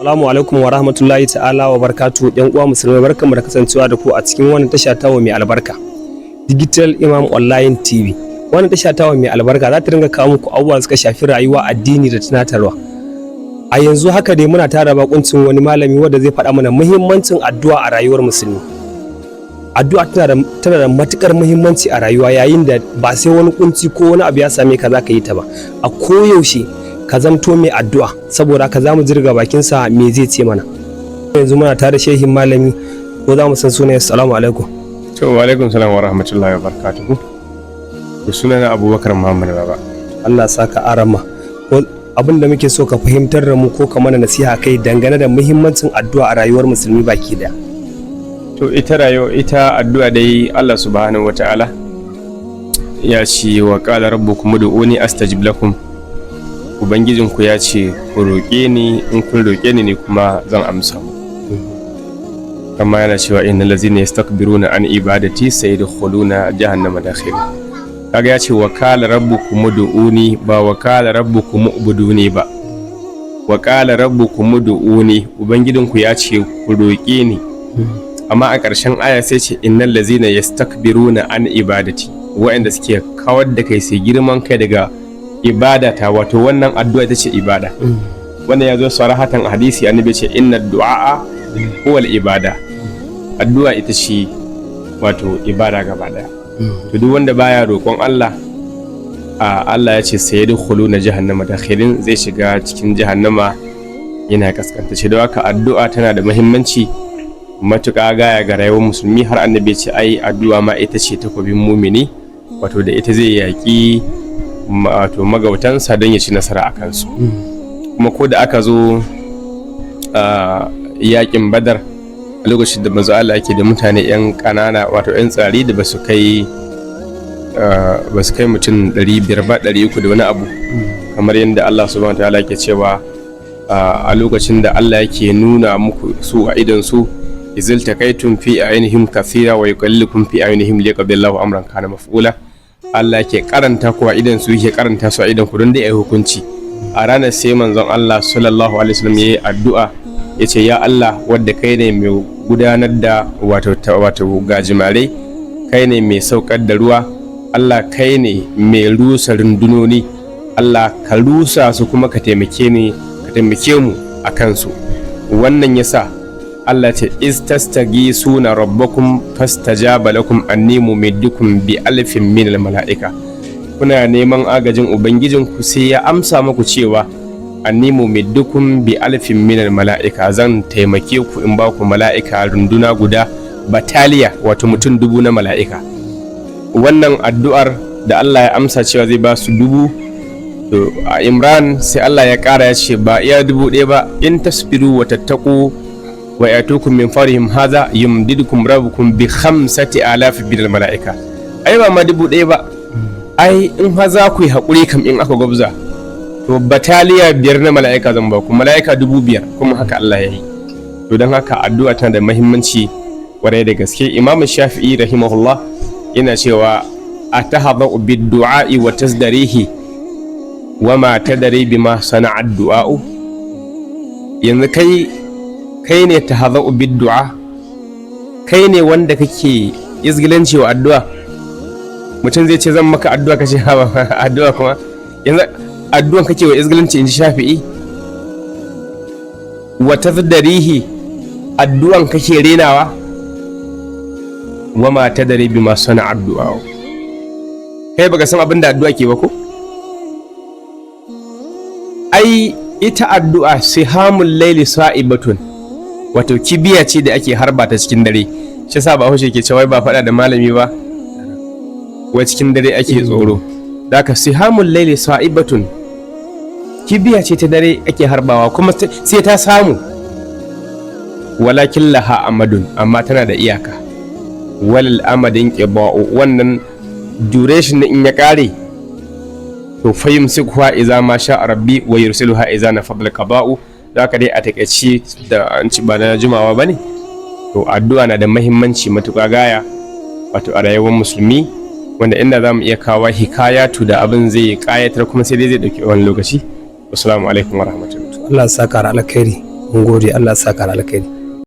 Assalamu alaikum wa rahmatullahi ta'ala wa barkatu yan uwa musulmai, barkanmu da kasancewa da ku a cikin wannan tasha tawa mai albarka, Digital Imam Online TV. Wannan tasha tawa mai albarka za ta dinga kawo muku abubuwa da suka shafi rayuwa, addini da tunatarwa. A yanzu haka dai muna tara bakuncin wani malami wanda zai faɗa mana muhimmancin addu'a a rayuwar musulmi. Addu'a tana da matukar muhimmanci a rayuwa, yayin da ba sai wani kunci ko wani abu ya same ka za ka yi ta ba. A koyaushe ka zamto mai addu'a. Saboda haka za mu jirga bakinsa me zai ce mana. Yanzu muna tare shehin malami, ko za mu san sunan? Assalamu alaikum. To, wa alaikum salam wa rahmatullahi wa barakatuhu. To, sunana Abubakar Muhammad Baba. Allah saka arama. Ko abin da muke so ka fahimtar da mu ko ka mana nasiha kai dangane da muhimmancin addu'a a rayuwar musulmi baki daya. To, ita rayuwa, ita addu'a dai, Allah subhanahu wata'ala ya ce: "Wa qala rabbukum ud'uni astajib lakum." Ubangijinku ya ce ku roƙe ni, in kun roƙe ni ne kuma zan amsa mu. Kama yana cewa: "Innal ladzina yastakbiruna an ibadati sayadkhuluna jahannama dakhirin." Kaga ya ce "wa qala rabbukum ud'uni", ba "wa qala rabbukum ubuduni" ba. "Wa qala rabbukum ud'uni", ubangijinku ya ce ku roƙe ni. Amma a ƙarshen aya sai ce: "Innal ladzina yastakbiruna an ibadati", waɗanda suke kawar da kai, sai girman kai daga ibadata, wato wannan addu'a ita ce ibada. Wannan ya zo sarahatan a hadisi, annabi ce: "Inna du'a huwal ibada." Addu'a ita ce wato ibada gaba daya. To, duk wanda baya roƙon Allah, a Allah ya ce "sayadkhuluna jahannama dakhirin", zai shiga cikin jahannama yana kaskanta ce. Don haka addu'a tana da muhimmanci matuƙa gaya ga rayuwar musulmi, har annabi ya ce ai addu'a ma ita ce takobin mumini, wato da ita zai yaƙi wato magautansa don ya ci nasara a kansu. Kuma ko da aka zo yakin Badar, a lokacin da manzo Allah yake da mutane yan ƙanana, wato yan tsari da ba su kai mutum 500 ba, 300 da wani abu, kamar yadda Allah subhanahu wa ta'ala yake cewa a lokacin da Allah yake nuna muku su a idan su: "Iz iltaqaytum fi a'yunihim kathira wa yuqallilukum fi a'yunihim liyaqdi Allahu amran kana maf'ula." Allah yake karanta ku a idan su, yake karanta su a idan ku, don dai ayi hukunci. A ranar sai manzon Allah sallallahu alaihi wasallam yayi addu'a, yace: "Ya Allah, wadda kai ne mai gudanar da wato gajimare, kai ne mai saukar da ruwa, Allah, kai ne mai rusa rundunoni, Allah, ka rusa su kuma ka taimake ni, ka taimake mu a kansu." Wannan yasa Allah ce: "Iz tastaghisuna rabbakum fastajaba lakum anni mumiddukum bi alfin min al mala'ika." Kuna neman agajin ubangijinku, sai ya amsa muku cewa "anni mumiddukum bi alfin min al mala'ika", zan taimake ku in ba ku mala'ika runduna guda, bataliya, wato mutum 1000 na mala'ika. Wannan addu'ar da Allah ya amsa cewa zai ba su 1000, to a Imran sai Allah ya ƙara ya ce ba iya 1000 ba: "In tasbiru wa tattaqu wa yatukum min fawrihim hadha yumdidukum rabbukum bi 5000 min malaika." Ai ba ma 1000 ba, ai in ha za ku yi haƙuri kam, in aka gwabza, to bataliya biyar na mala'ika zan ba ku, mala'ika 5000. Kuma haka Allah ya yi. To, don haka addu'a tana da muhimmanci kwarai da gaske. Imam Shafi'i rahimahullah yana cewa: "Atahadhu bid-du'a'i wa tazdarihi wa ma tadri bima sana'a ad-du'a'u." Yanzu kai ne tahadhu bid-du'a, kai ne wanda kake izgilanci wa addu'a. Mutum zai ce zan maka addu'a, kace ha, addu'a kuma? Yanzu addu'an kake wa izgilanci, inji Shafi'i. "Wa tazdarihi", addu'an kake renawa. "Wa ma tadri bima sana'a addu'a", kai baka san abin da addu'a ke ba ko? Ai ita addu'a sihamul laili sa'ibatun, wato kibiya ce da ake harba ta cikin dare. Shi yasa ba ke cewa ba faɗa da malami ba, wai cikin dare ake tsoro. Daka sihamul laili sa'ibatun, kibiya ce ta dare ake harbawa, kuma sai ta samu. "Walakin laha amadun", amma tana da iyaka. "Walil amadin qiba'u", wannan duration in ya kare, to "fayumsikuha idza ma sha rabbi wa yursiluha idza nafadal qada'u". Da haka dai a takaice, da an ci ba na jimawa bane, to addu'a na da muhimmanci matuƙa gaya, wato a rayuwar musulmi, wanda inda za mu iya kawo hikayatu da abin zai kayatar, kuma sai dai zai dauki wani lokaci. Assalamu alaikum wa rahmatullahi. Allah ya saka da alkhairi. Mun gode, Allah ya saka da alkhairi.